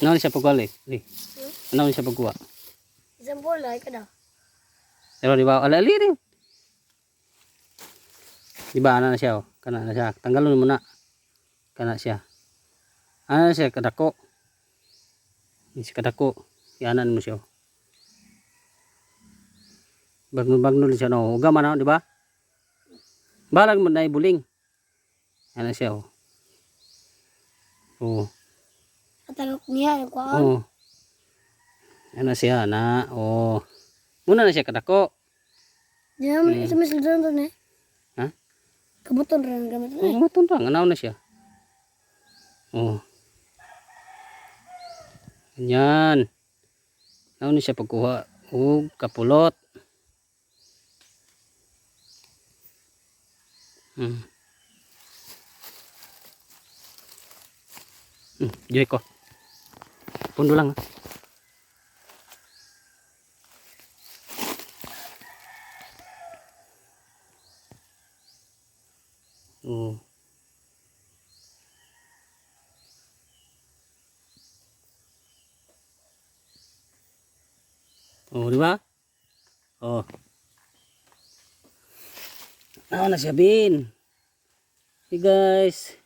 Ano siya pagkuha, Li? Li. Ano siya pagkuha? Isang bola, ka daw. Pero di ba, ala ali rin. Di ba, ana na siya, oh. Kana na siya. Tanggalon mo na. Kana siya. Ana na siya, kadako. Ini siya kadako. Ianan mo siya, oh. Bagno-bagno siya, no. Uga man, oh, di ba? Balag mo na ibuling. Ana siya, oh. Oh. Katagok niya, yung kuhaan. Oh. Ana siya, na. Oh. Muna na siya kadako. Di naman, sa may sultan to eh. Ha? Kabuton rin, gamit na eh. Oo, oh, lang. Ano na siya? Oh. Ganyan. Ano na siya pagkuha? Og kapulot. Joy ko. Pundo lang. Ah. Oh. Oh, di ba? Oh. Ano na siya, Bin? Hey guys.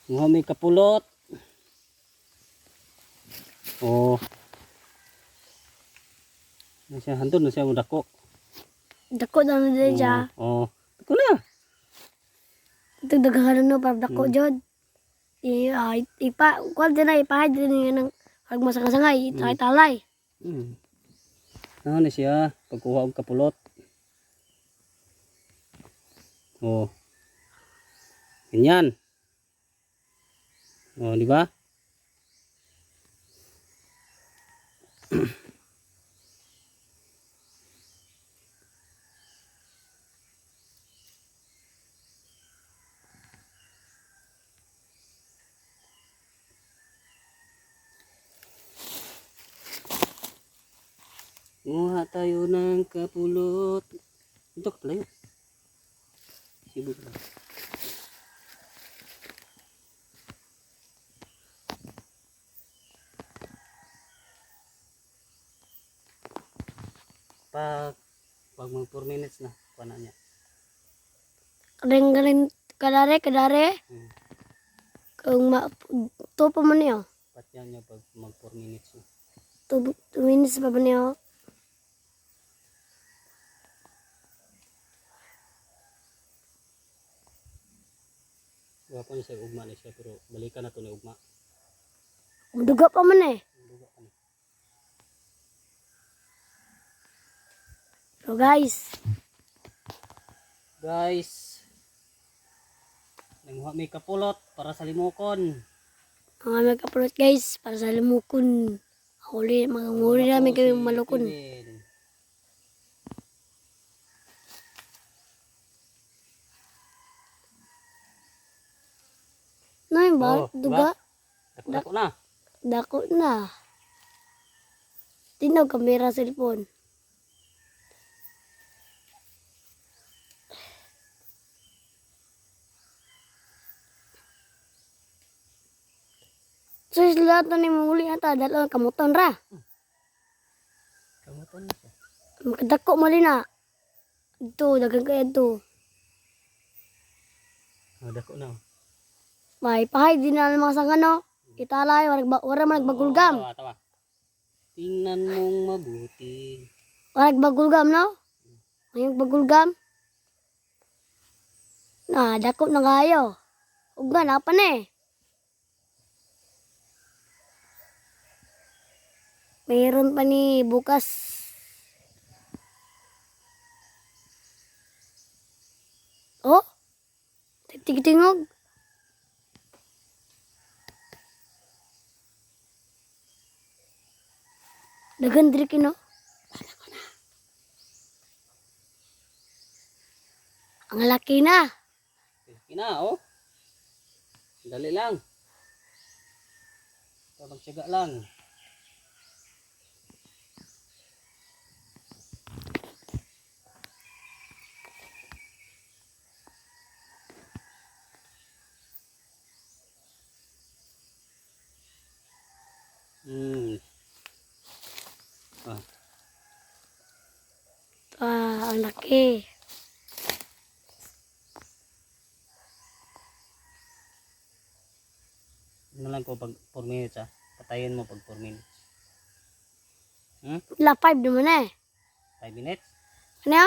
Mga may kapulot. Oh. Na siya, handon na siya mo dako. Dako na na din siya. Oh. Dako na. Ito daghan no, para dako jod. Ipa, kuwan din na, ipahid din nga ng pagmasangay-sangay, italay. Ano na siya, pagkuha og kapulot. Oh. Ganyan. Oh, di ba? Nguha tayo ng kapulot. Ito ka pala yun. Sibo ka lang. Pag mag 4 minutes na, kuha na niya. Ring ring kadare kadare. Kung ma to pa man niyo. Patyan niya pag mag 4 minutes na. 2 minutes pa ba niyo? Wala pa niya siya ugma na siya, pero balikan na to ni ugma. Duga pa man eh. Duga pa ni. So guys, Guys, nanguha may kapulot para sa limukon. ang aming kapulot guys para sa limukon. Huli, mga huli namin kami malukon. Kevin. No, yung ba? Oh, diba? Duga? Dako-dako na. Dako na. Tinaw kamera cellphone. So lahat na ni muli ata dalo kamuton ra. Kamuton na siya. Makadako mali na. Ito, dagan kaya ito. Oh, dako na. Oh. May pahay din na ang mga sanga no. Italay, wala man nagbagulgam. Tawa, tawa. Tingnan mong mabuti. Wala nagbagulgam no? May nagbagulgam. Na, dako na kayo. Ug nga, napa na eh. Mayroon pa ni bukas. Oh? Tigtingog. Dagan diri kino. Ang laki na. Laki na, oh. Dali lang. Ito, magtiyaga lang. Ang laki. Ano lang ko pag 4 minutes ah. Patayin mo pag 4 minutes. La 5 naman eh. 5 minutes? Ano?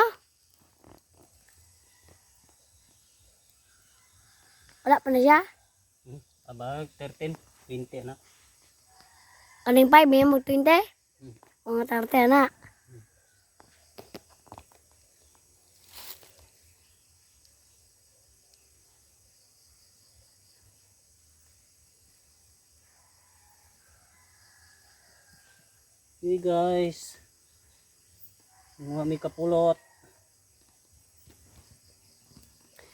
Wala pa na siya? Hmm? Abag, 13, 20 na. Kaning 5, may mag 20? Mga 30 na. Hey guys. Mga may kapulot.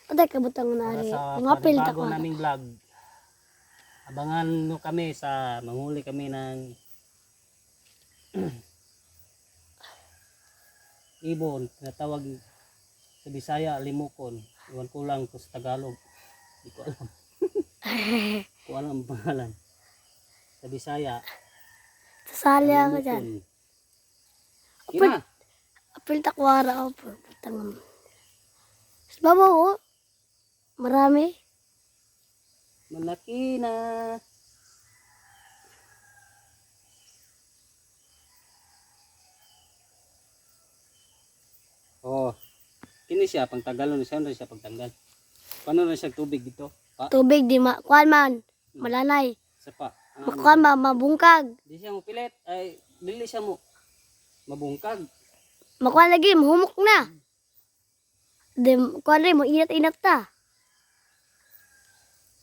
Patay ka butang na Para rin. sa Mga pilta panibago ko. naming vlog. Abangan nyo kami sa manghuli kami ng ibon, tinatawag sa Bisaya limukon. Iwan ko lang kung sa Tagalog. Hindi ko alam. Hindi ko alam ang pangalan. Sa Bisaya, Sasali ako dyan. limukon. Kina, Apil takwara ako. Butang. Sa babaw oh. Marami. Malaki na. Oh. Kini siya pang Tagalog siya, ano siya pagtanggal. Paano na siya tubig dito? Pa, Tubig di ma kuan man. Malanay. Sa pa. Ang ano, Makuan ba mabungkag. di siya mo pilit ay dili siya mo mabungkag. Makuan lagi mahumok na. Di kuan rin mo inat-inat ta.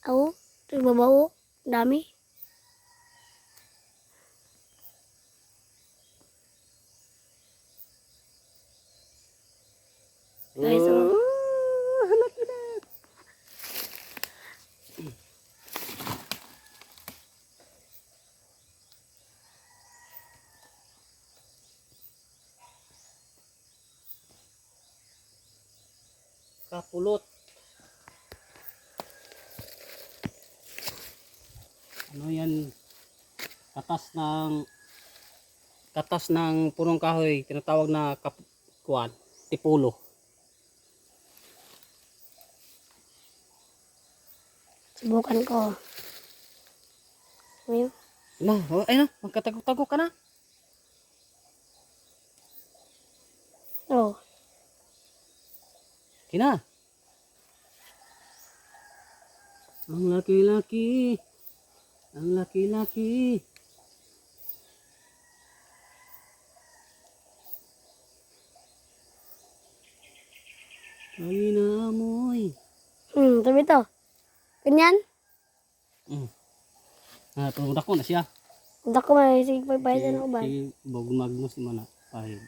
Aw, ito babaw oh. Dami. Guys, oh. Oh, laki na. Kapulot. Ano yan? Katas ng punong kahoy, tinatawag na kuwan, tipulo. Subukan ko. Ayun. Na, oh, ay na, magkatago-tago ka na. Oh. Kina. Ang laki-laki. Ang laki-laki. Ay na amoy. Tabi to. Ganyan. Ah, pero dako na siya. Hindi ko may sige pagbayad na uban. Si Bog Magnus mo na pahid.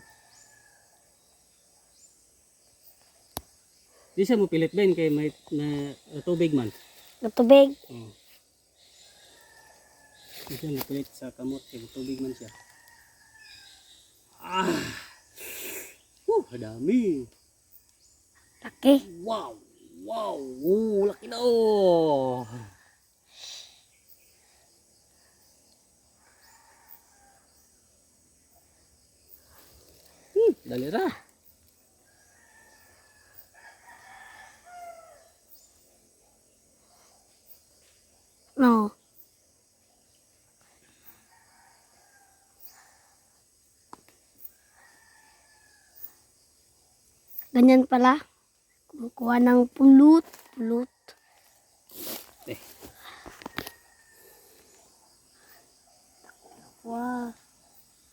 Di siya mo pilit ben kay may na, tubig man. Natubig. Oo. Di siya mo pilit sa kamot kay tubig man siya. Ah. Dami. Laki. Wow. Wow. Laki na oh. Dali ra. No. Ganyan pala. Kumukuha ng pulot. Pulot. Eh.